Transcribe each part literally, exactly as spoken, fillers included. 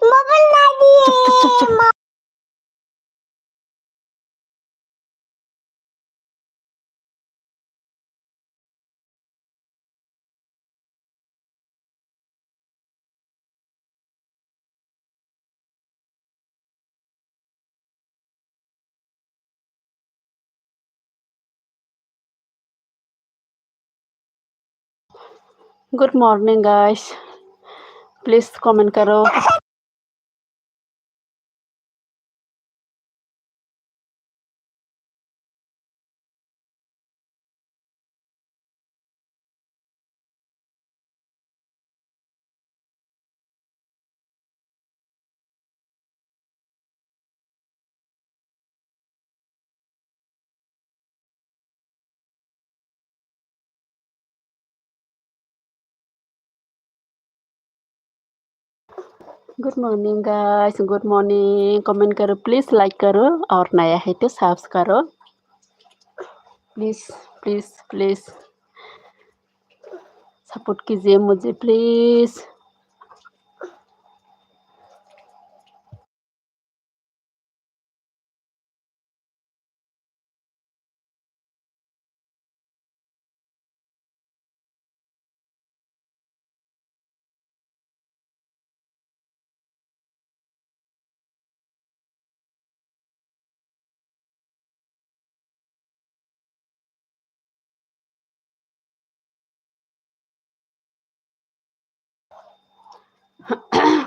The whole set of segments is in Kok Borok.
Mobile na diye. Chup, chup, chup, chup. Good morning, guys. Please comment karo. Good morning, guys. Good morning. Comment karo, please like karo, aur naya hai to subscribe karo. Please, please, please. Support kijiye mujhe, please.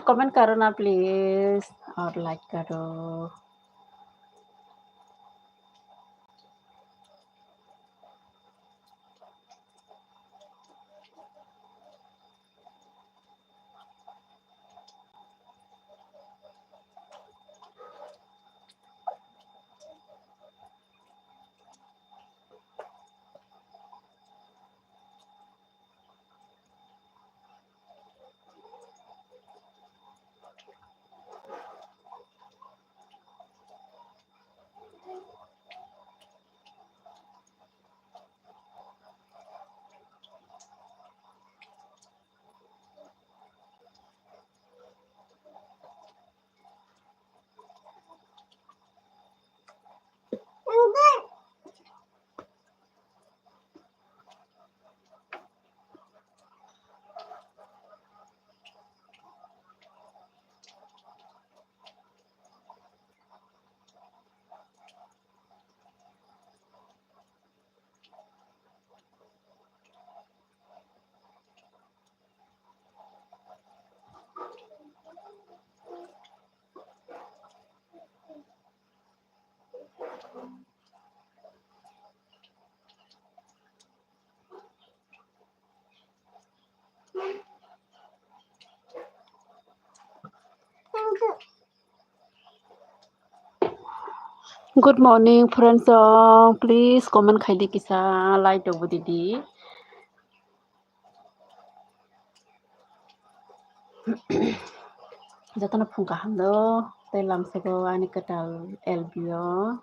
Comment karo na, please, aur like karo. Good morning, friends. Please comment khaidi kisa, like dobo didi. Jotono phung kaham do, tei lamsego ani kwtal L B o.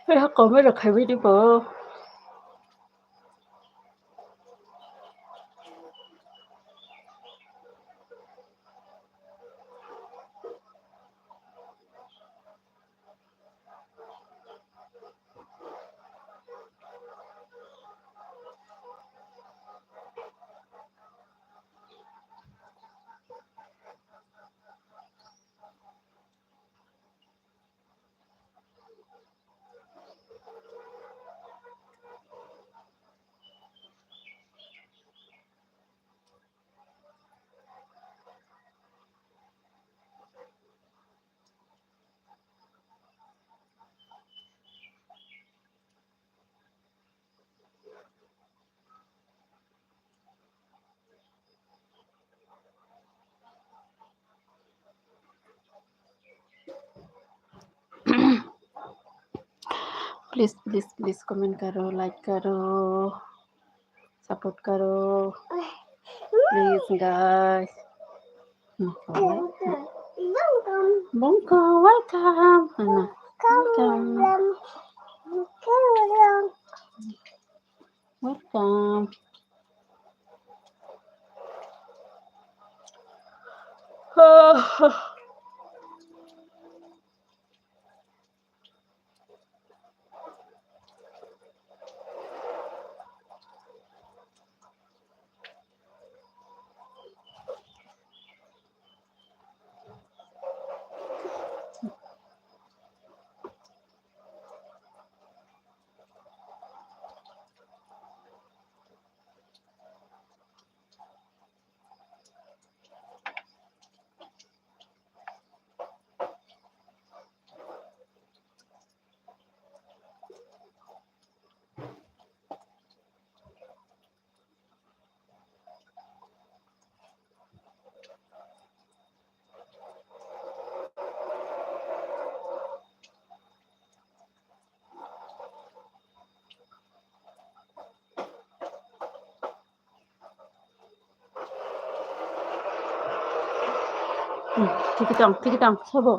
Hai ha comment rok khaibai di bo. Please, please, please comment karo, like karo, support karo, please guys. Bongko, welcome. Welcome. Welcome. Hmm, tiki tong, tiki tong, sobo.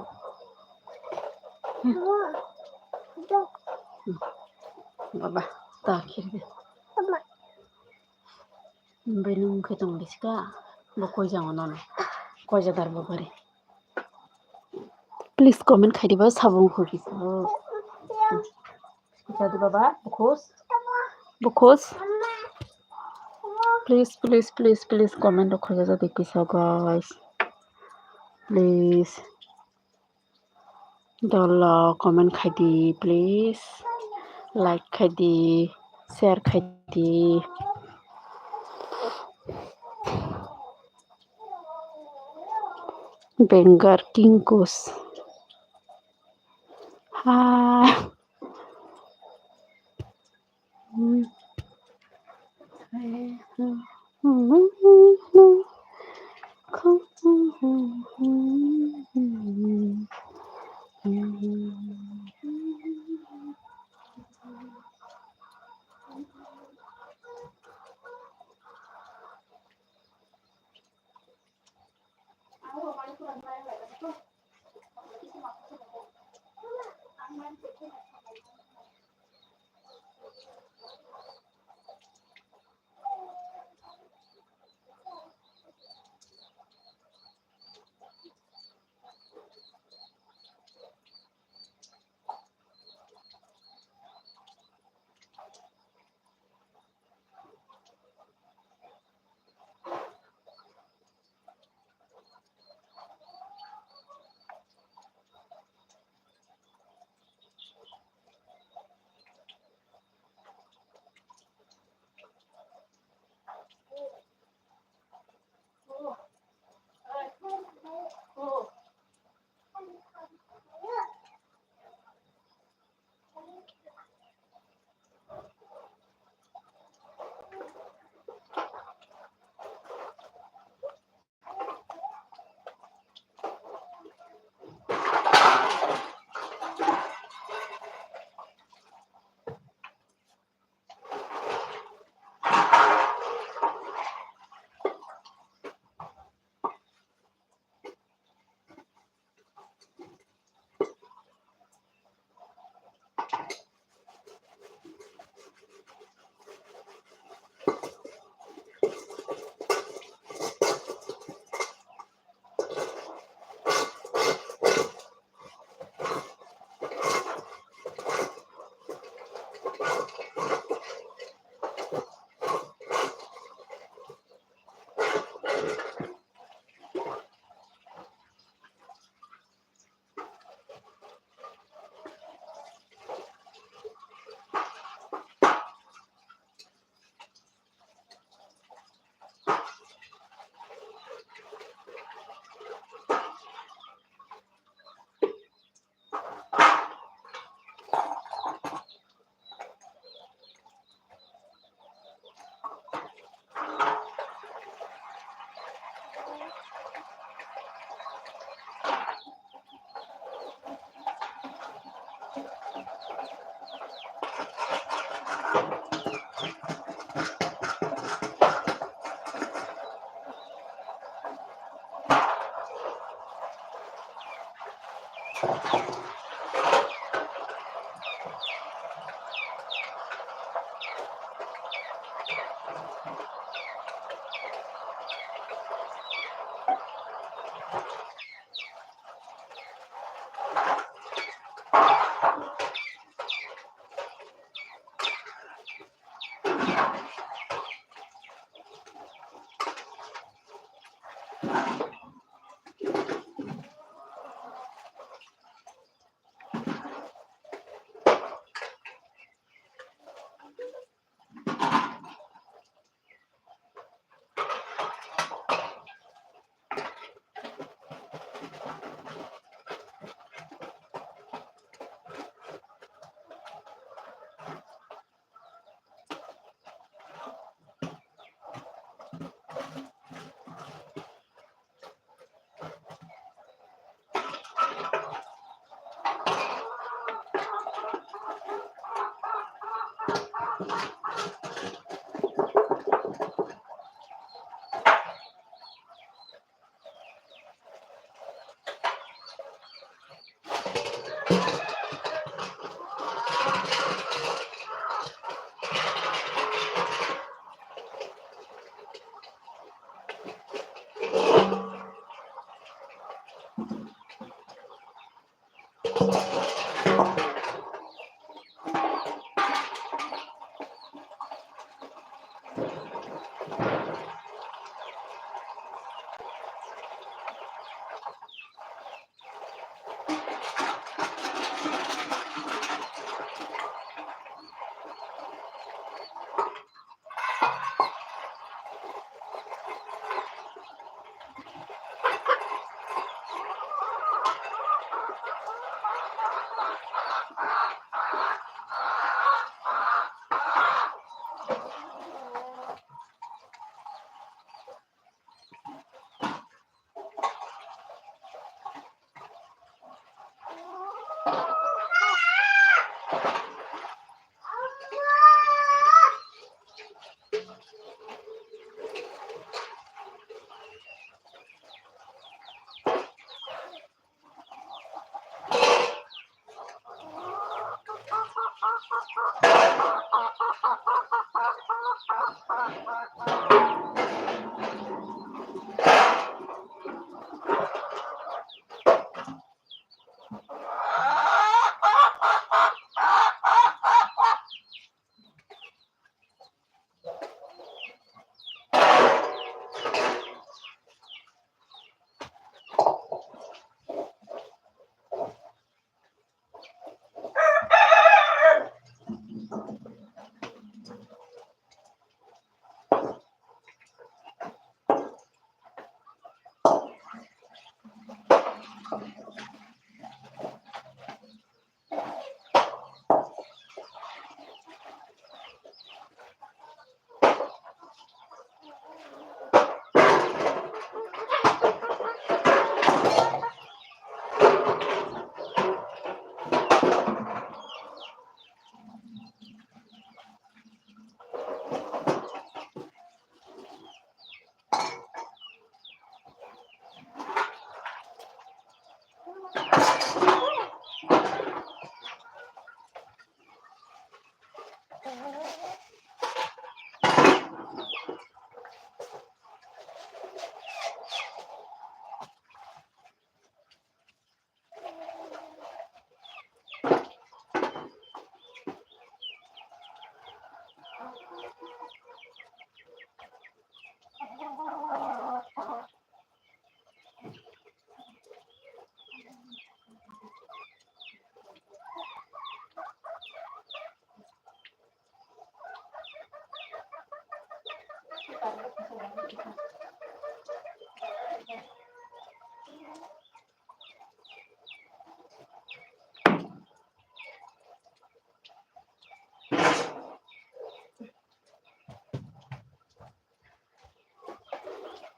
Hmm. Hmm. Baba, ta khiri de. Belum khe tong lisika, bo koi jang ono, koi jagar bo bari. Please comment khai diba, sabung kho kisa. Jadi baba, bukhus. Bukhus. Please, please, please, please comment rok khajak di kisa, guys. Please. Dolo comment khai di, please. Like khai di, share khai di. Bengar King Kus. Ha.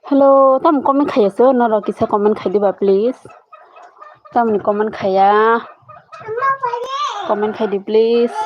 Hello, tamo comment khaiya se, norok kisa comment khai diba, please. Tamoni comment khaiya, comment khai di, please.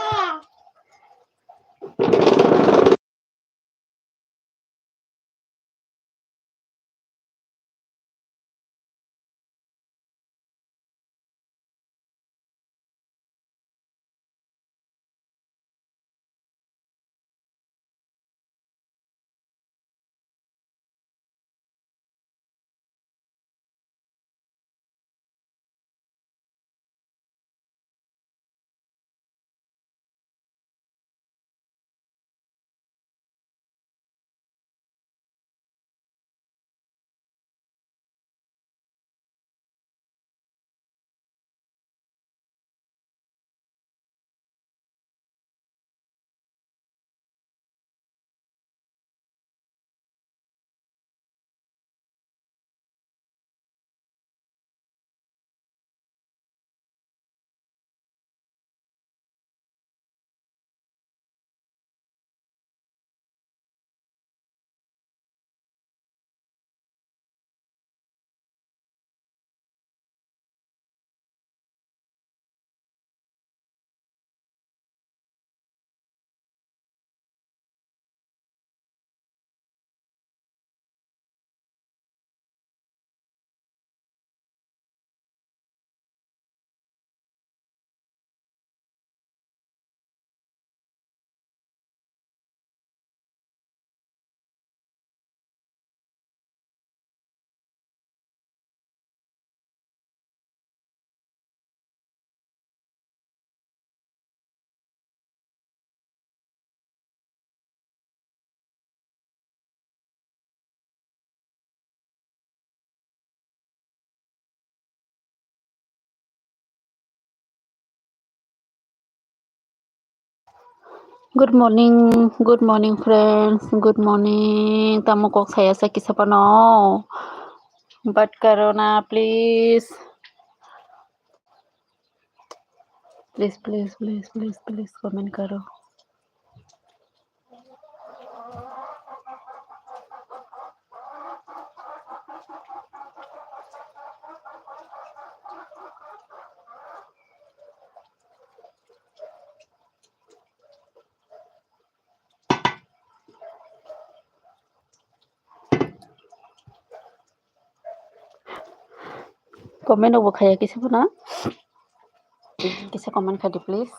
Good morning, good morning, friends. Good morning. Tamo kok saya sa kisa pano. Bat karo na, please. Please, please, please, please, please comment karo. Comment rok bo khaya kisa phano. Kisa comment khai di, please.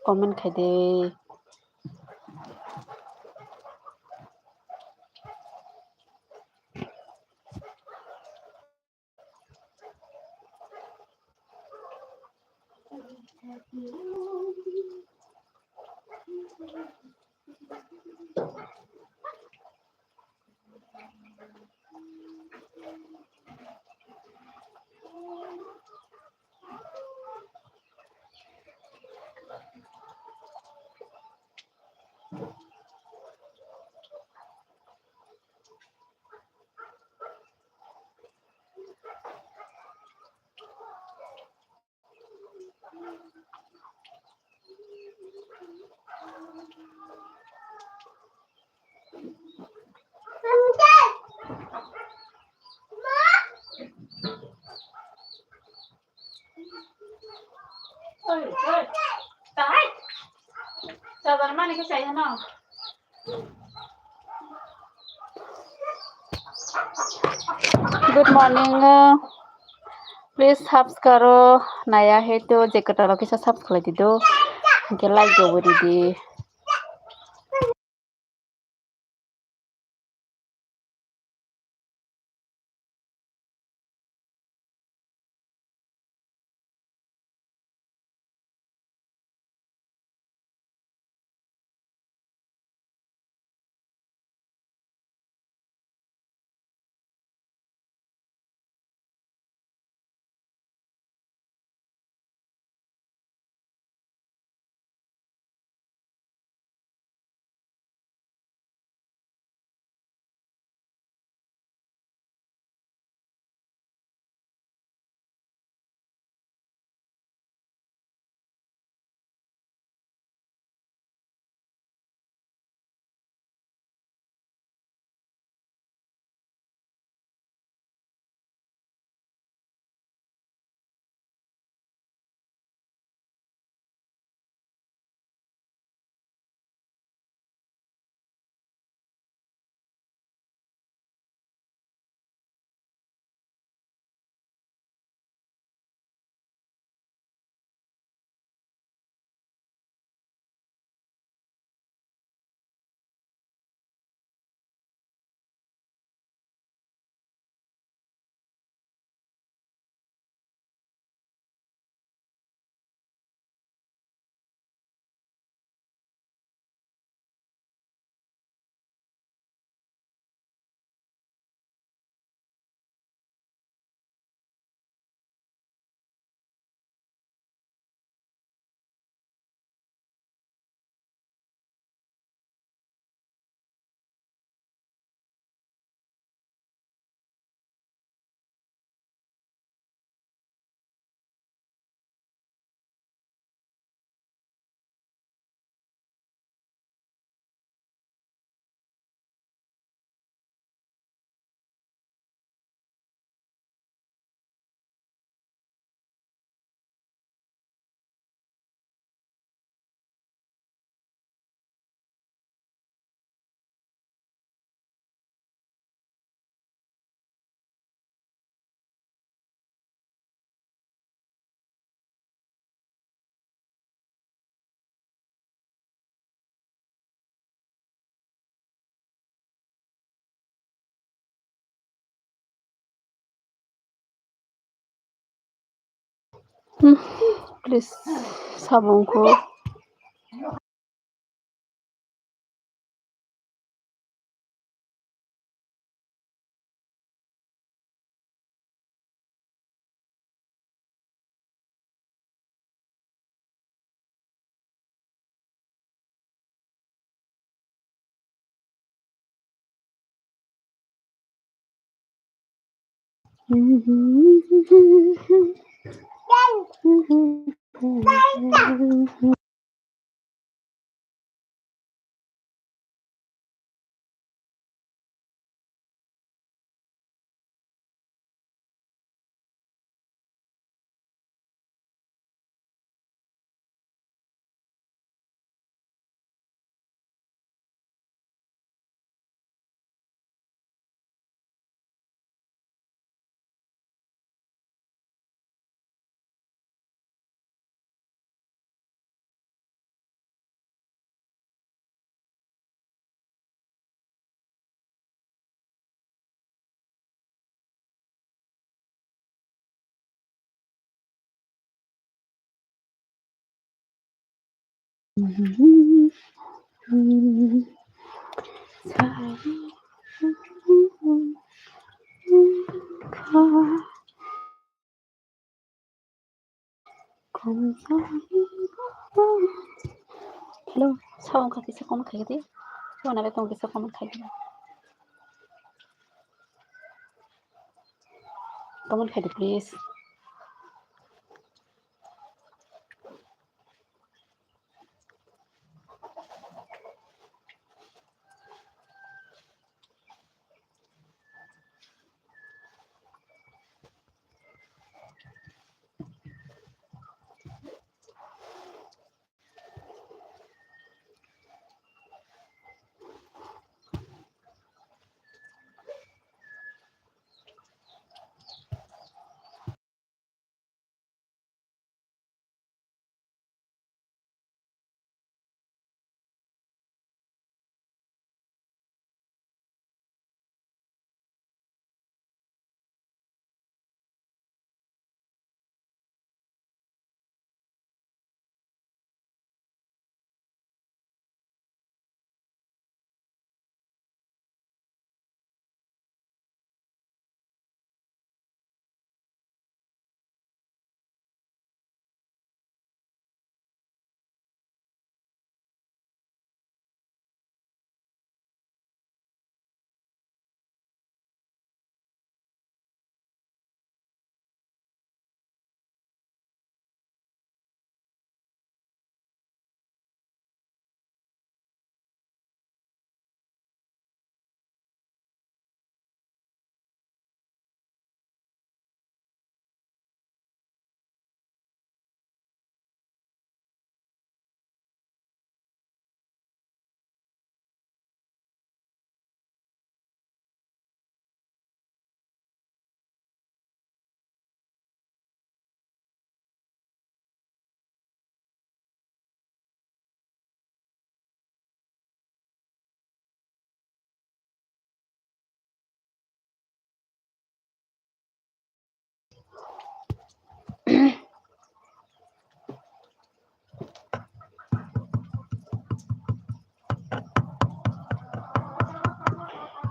Comment khai de. Good morning. Please subscribe karo, naya hai to je kwtal rok kisa subscribe khlai di do. Hwnkhe like bo ridi. Hmm, please, sabungkho. Hello, sa wngkha kisa comment khaidi. Wana bai tong kisa comment khaidi. Comment khaidi, please.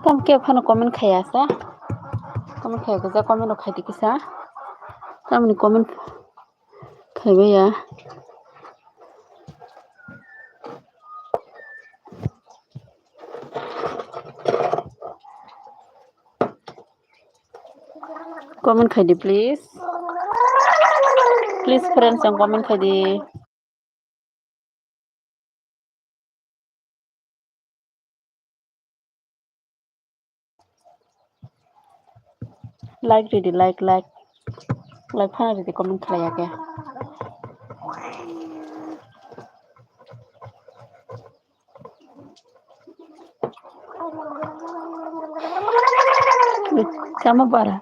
Tamo khe phano comment khaya sa. Comment khaya kisa, comment rok khaidi kisa. Tamoni comment khaibai ya. Comment khaidi, please. Please, friends, ang comment khaidi. Like ridi, like, like. Like phana ridi, comment khlai ya khe. Sama bara.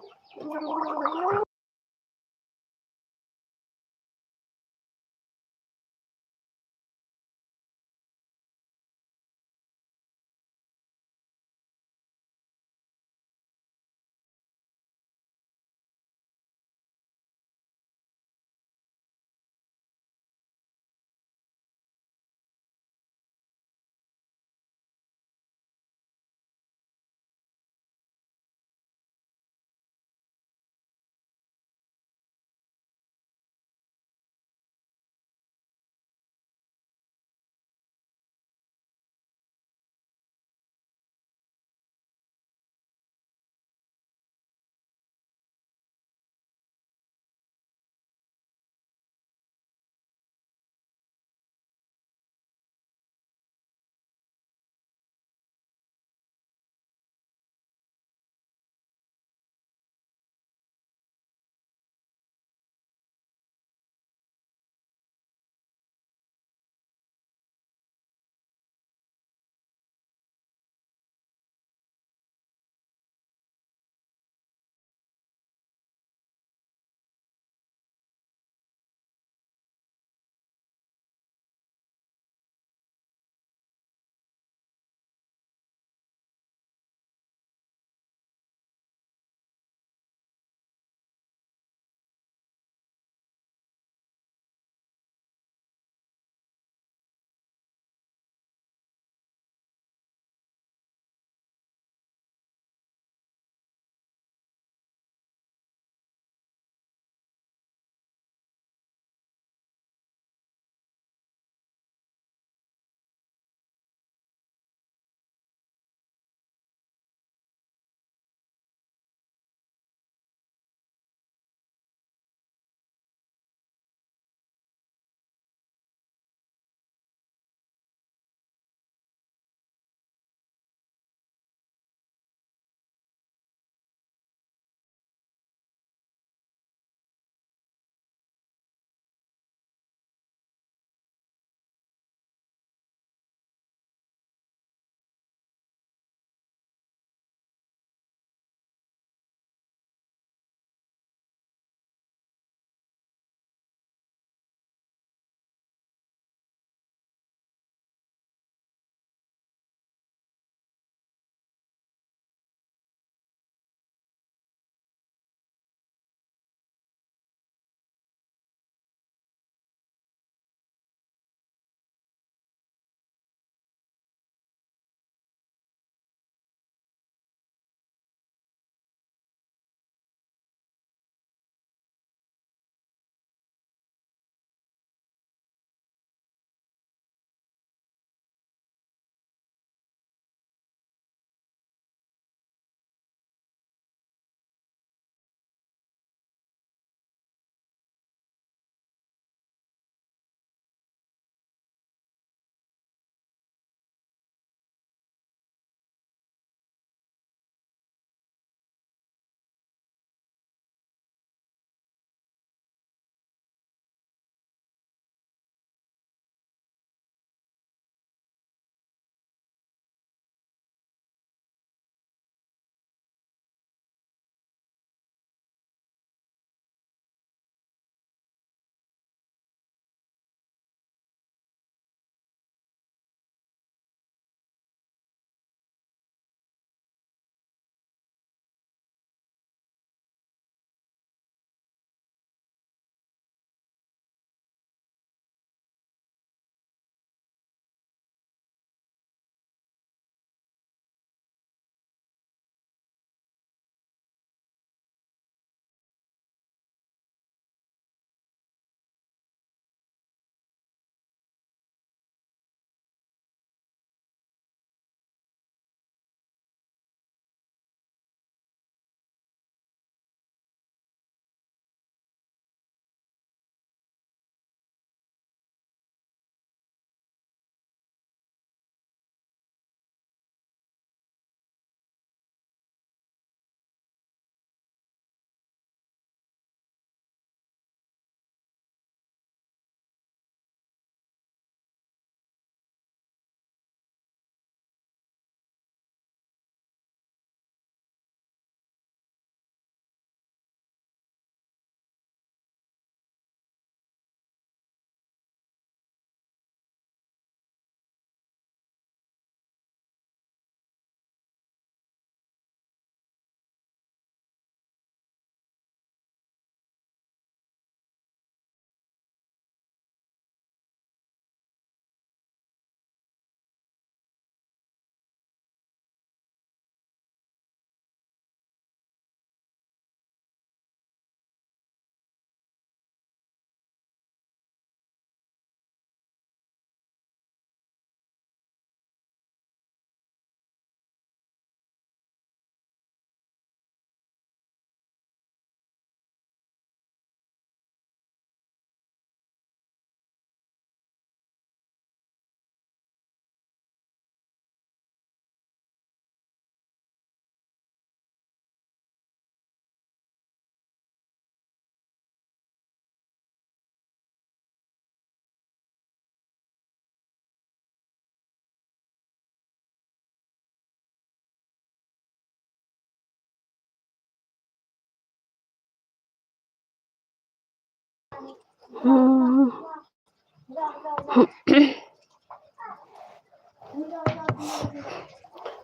Hmm.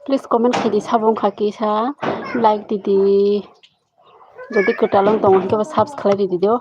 Please comment khaidi, sabung kha kisa, like didi. Jodi kwtal wng tongo hinkhe bo subs khlai ridi do.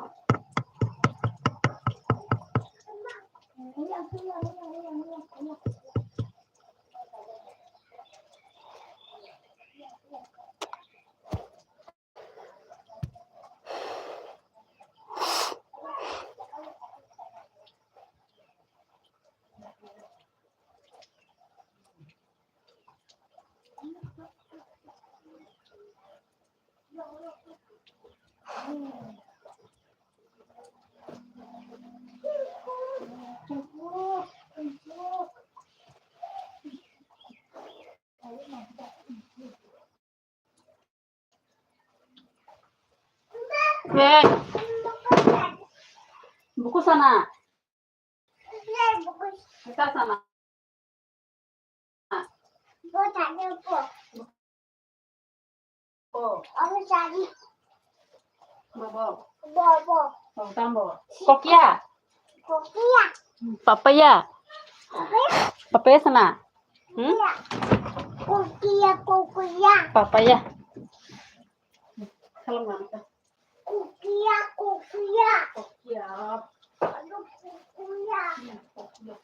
Hey. Buku sana. Buku sana. Oh. Bobo. Bobo. Oh, tambo. Kokia. Kokia. Papaya. Papaya. Papaya sana. Hmm? Kokia, kokia. Papaya. Salam nana. Kokia, kokia. Kokia. Aduh, kokia. Hmm, kokia.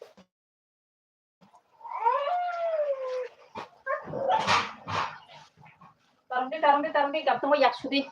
Tarong di, tarong di, tarong di, gap tongma yak sudi.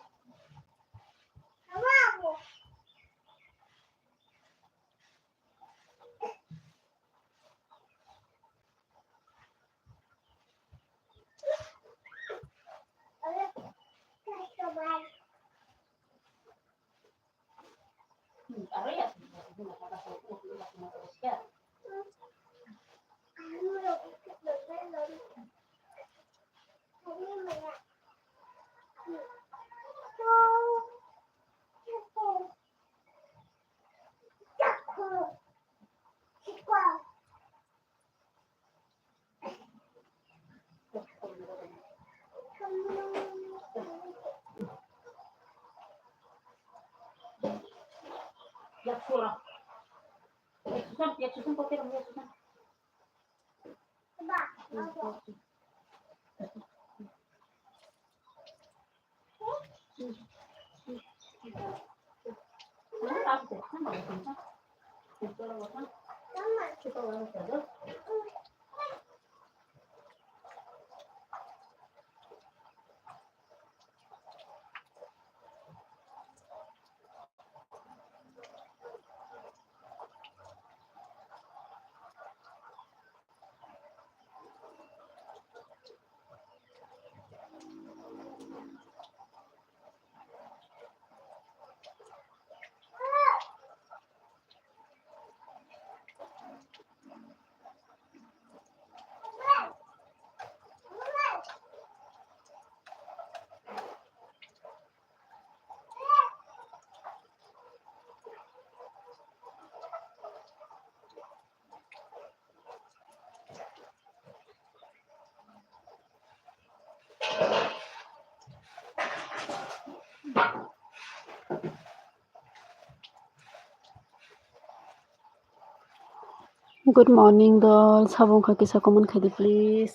Good morning dol, sabung kha kisa comment khaidi please.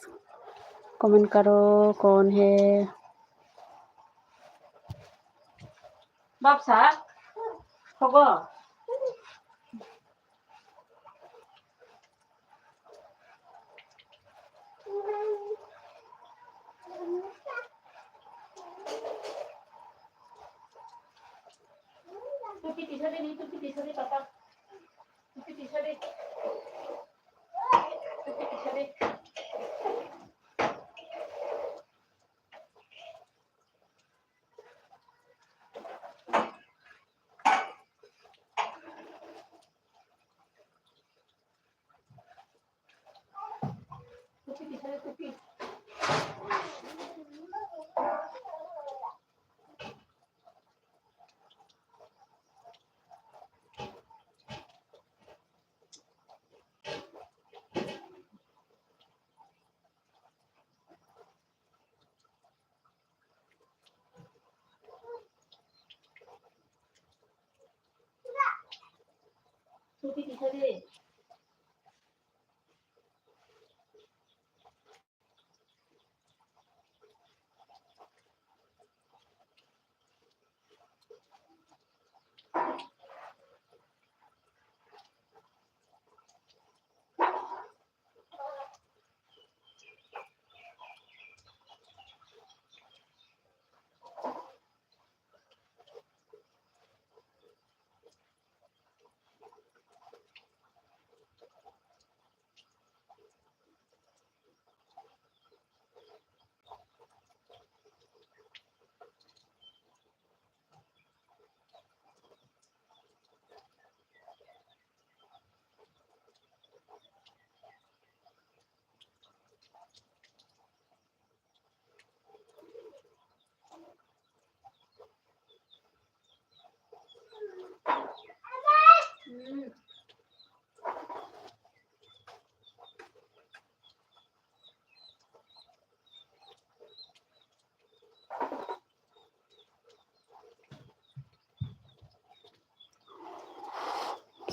Comment karo, kon hai? Bapsa, hogo. Tupi tisa de ni, tupi tisa de, papa. Tupi tisa de. Tupi tisa de.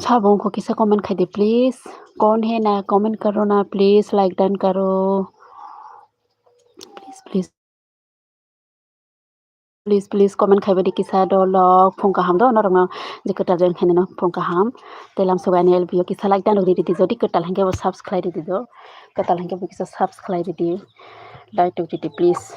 Sabong ko kisa comment khai di, please. कौन है ना comment करो ना, please, like done करो। Please, please. Please, please, comment khai di kisa dolok. Phung kaham do, norok no je kwtal jen khainai no phung kaham. Telam sugai ni L B o kisa like done ridi di, jodi kwtal hingke bo subscribe ridi do. Kwtal hingke bo kisa subscribe ridi. Like to ridi, please.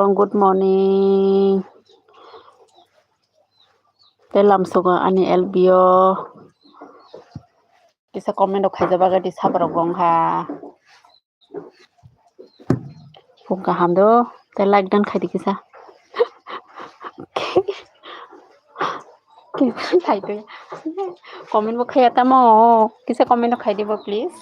Good morning. Tei lamsogo ani L B o kisa comment rok khaijak bagwi tei saborok bo wngkha. Phung kaham do, tei like dan khaidi kisa. Kisa khaidi. Comment bo khaiya tamo, kisa comment rok khaidi bo, please.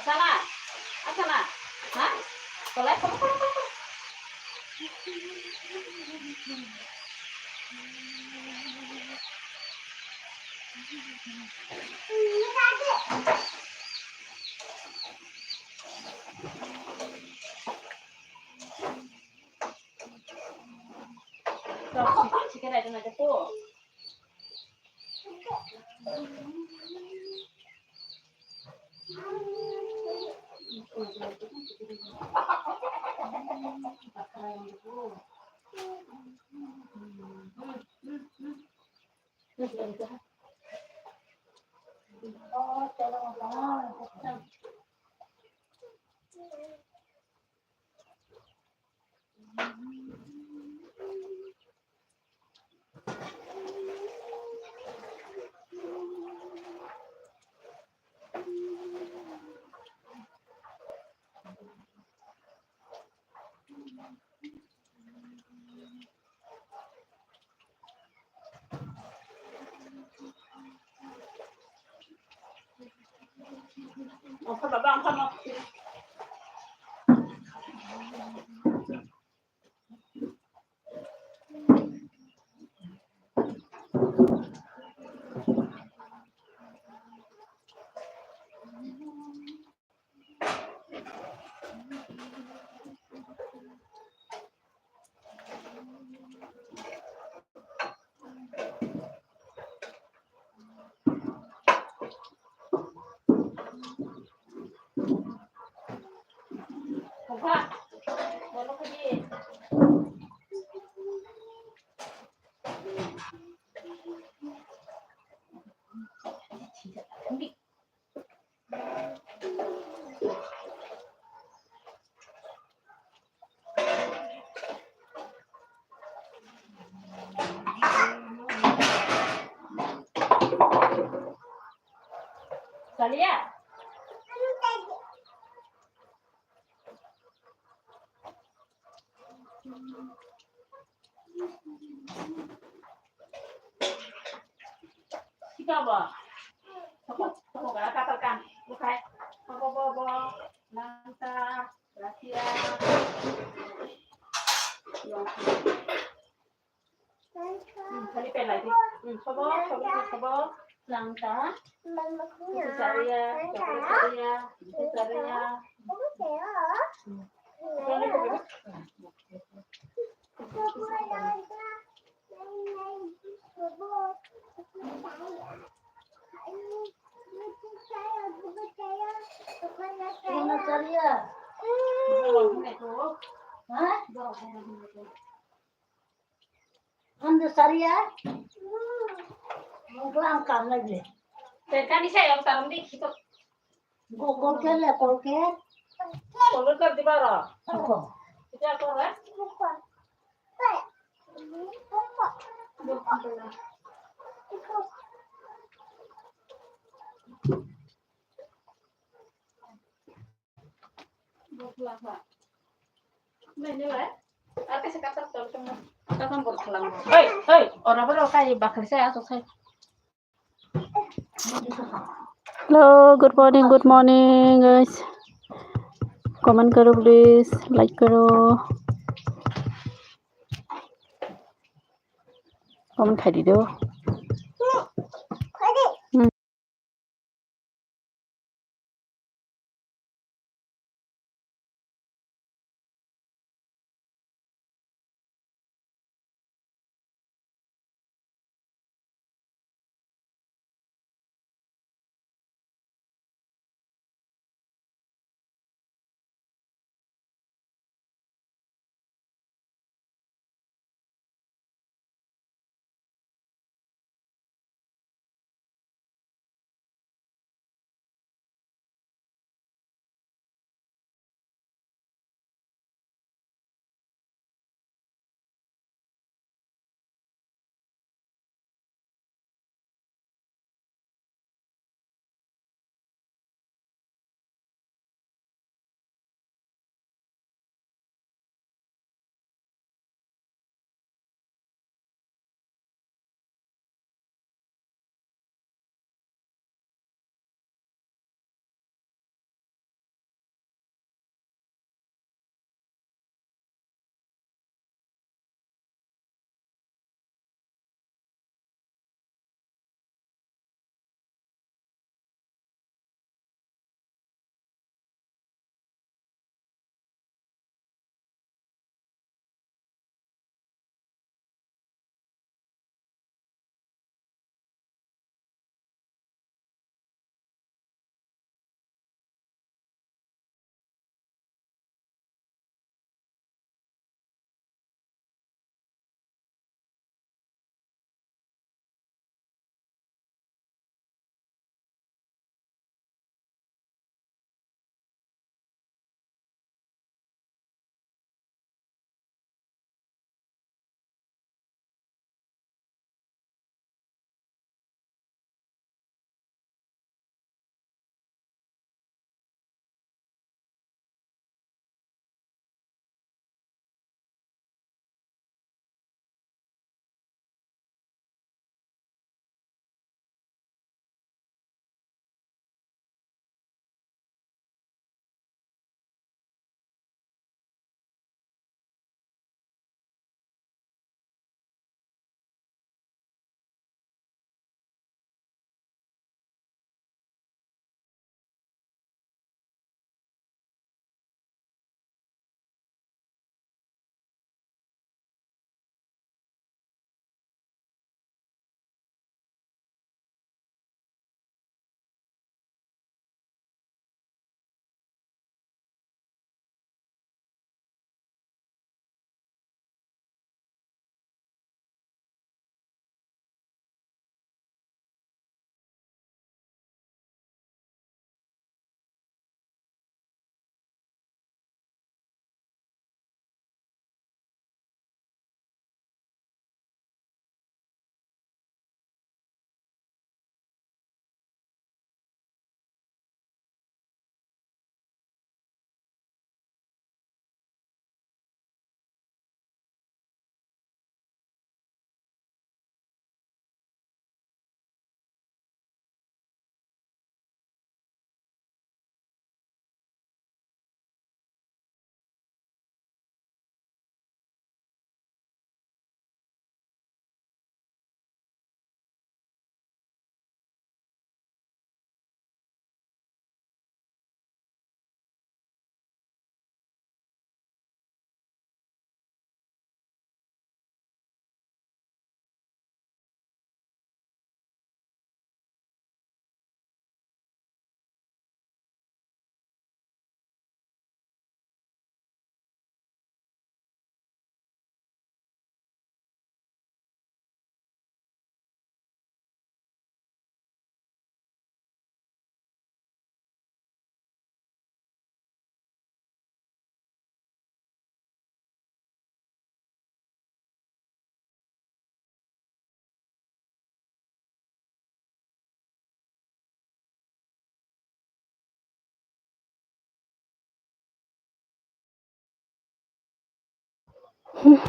Sana, sana, ha? Kolai, kolai, kolai, kolai. Salia. Sika ba. Saka, saka ga katal kan. Bukai. Bo, bo, bo. Nangta. Gracias. Hmm, kali pelai di. Hmm, sobo, sobo, sobo. Nangta. Itu saria, itu saria, itu saria. Hmm. Ano saria? Ha? Ano saria? Mungklang kam lagi. Tengkani saya yang taruh di situ. Go, go, ke le, go, ke. Go, go, di bara. Ako. Kita apa, eh? Hei, hei, ora boro kai bakri saya asok saya. Hello, good morning, good morning, guys. Comment karo, please, like karo. Comment khai di do. Nuko.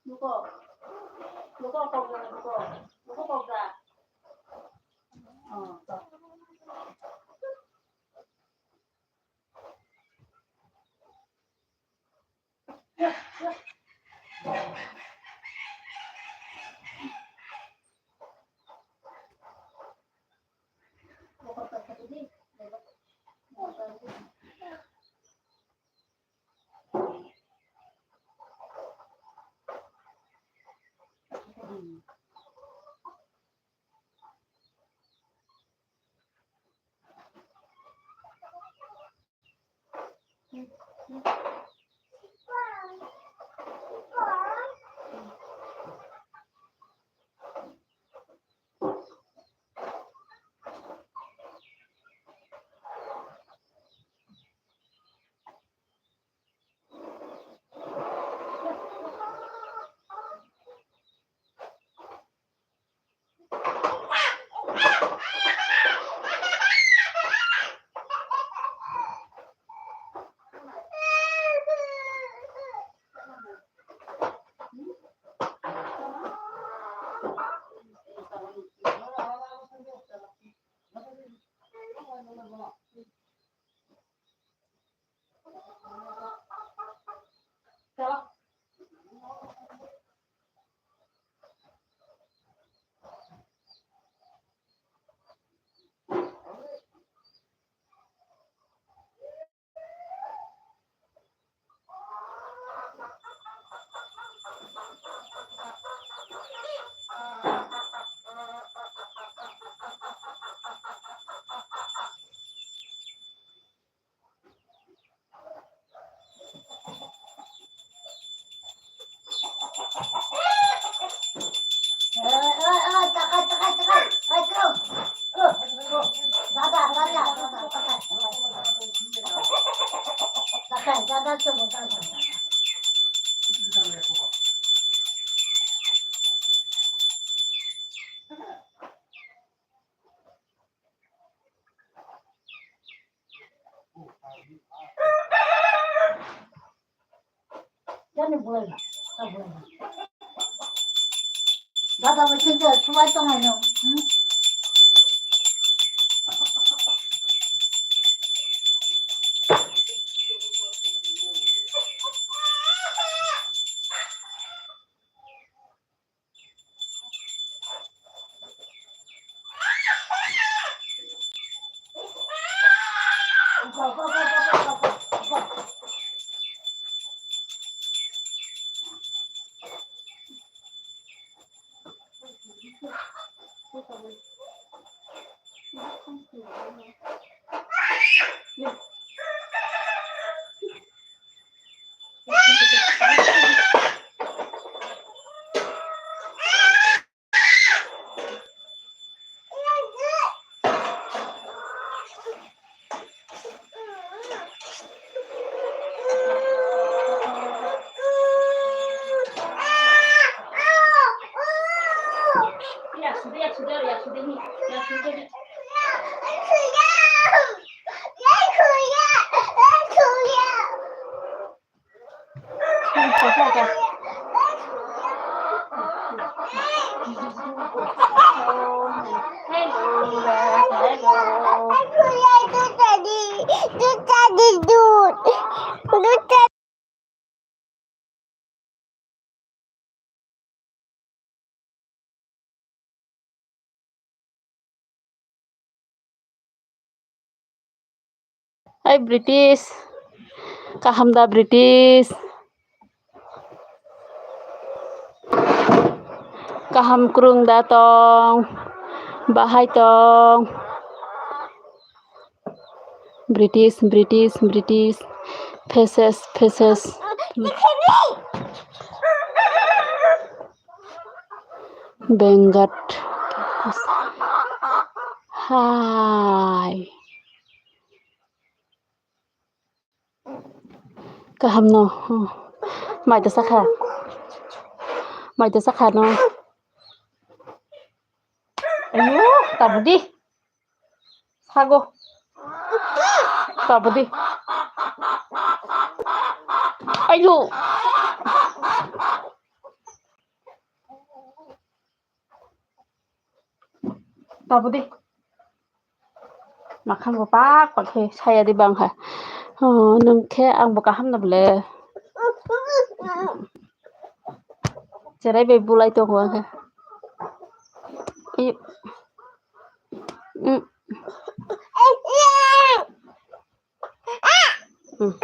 Nuko. Nuko kok da, nuko. Nuko kok da. Oh, to. Jani bulai na, ta bulai na. Dada bai khe je subai tongo no. Hmm? Hai British, kaham da British? Kaham kwrwng da tong? Bahai tong? British, British, British, faces, faces. Bengat. Hai. Kaham no. Mai da sakha. Mai da sakha no. Ayo, tabudi. Sago. Tabudi. Ayo. Tabudi. Makhang bo pak pak khe saya di bang kha. Oh, nwng khe ang bo kaham na bole. Cherai bai bulai tongo ang khe. Iyo. Mm. Mm.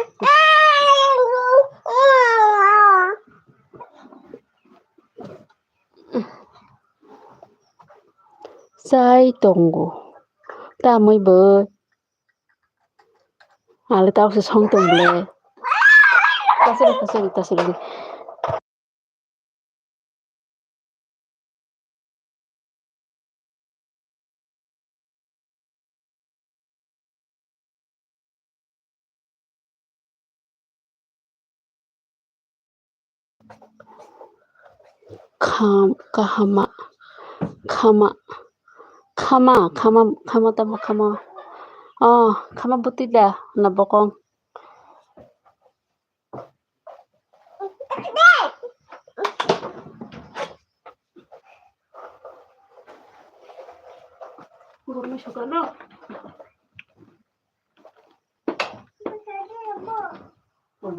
Chai tongo. Tamwi bo. Ale tao se song tong le. Tasiri, tasiri, tasiri. Kham-, kahama, khama, khama, khama, khama tamo khama. Oh, khama butida na bokong.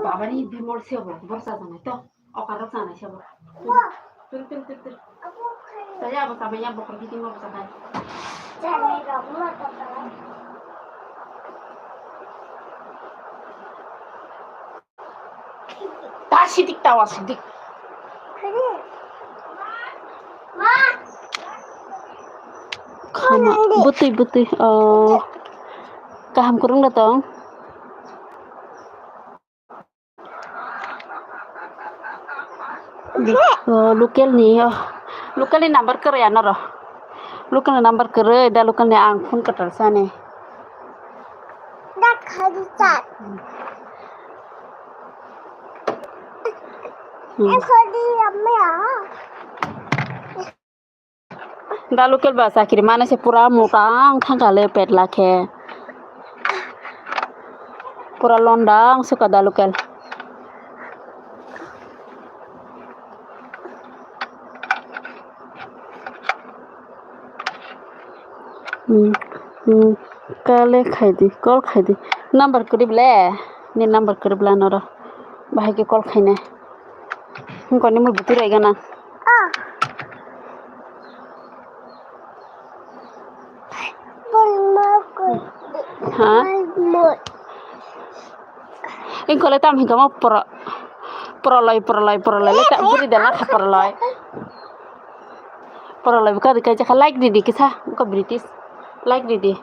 Baba ni bimol se bo, borsa janai to, okar rok janai se bo. Tul, tul, tul, tul. Saya bo sama ya, bokor gidi mo bo janai. Ta sidik tawa sidik. Khama, butui, butui. Oh. Kaham kwrwng da tong? Oh, local ni, oh. Local ni number kwrwi ano ro. Local ni number kwrwi, da local ni ang phone kwtal sani. Da khadi chat. Hmm. Eh, khadi amma ya. Da local ba chakri mane se pura mota ang thangkha le petla khe. Pura londang suka da local. Hmm, hmm, kale khaidi, call khaidi. Number kwrwi ble, ni number kwrwi bla noro. Bahai khe call khainai. Hwnkhe nini mui buti rwgana. Ha? Ingkole tam hingkamo pro-, proloi, proloi, proloi, le ta buri dela kha proloi. Proloi buka dikha jakha like ridi kisa, buka British. Like ridi.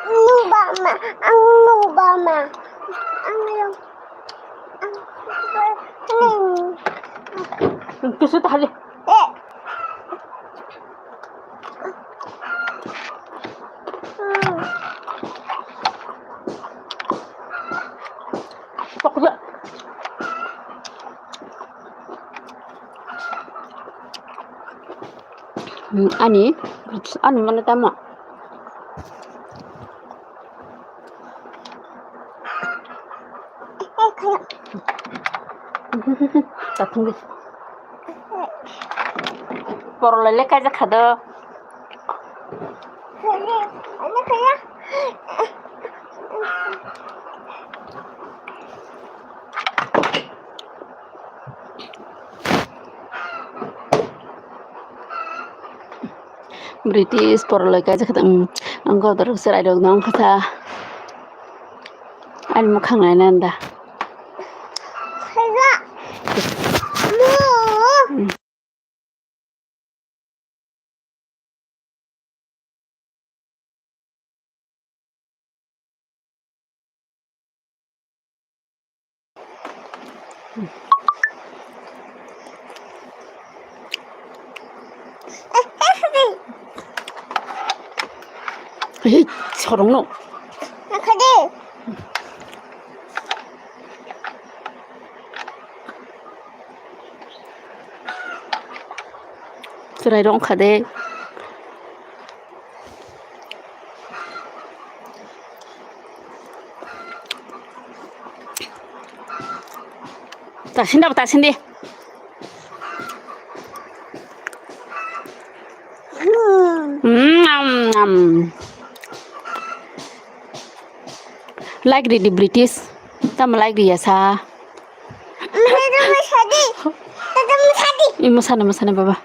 Nubama, ang nubama, ang yung, ang, Kisu tali. Eh. Hmm, ani, ani mana tamo. Tatung di. Porolai le kaijak kha do. British porolai kaijak kha, ang, ang kotor serai rok nang kha sa. Ani mwkhang nai nanda. Hei, sorong no. Chwrai rok wngkha de. Tasin da, tasin di. Mm, am, am. Like ridi British. Tamo like riya sa. Tata masadi. Tata masadi. Imo sana, masana baba.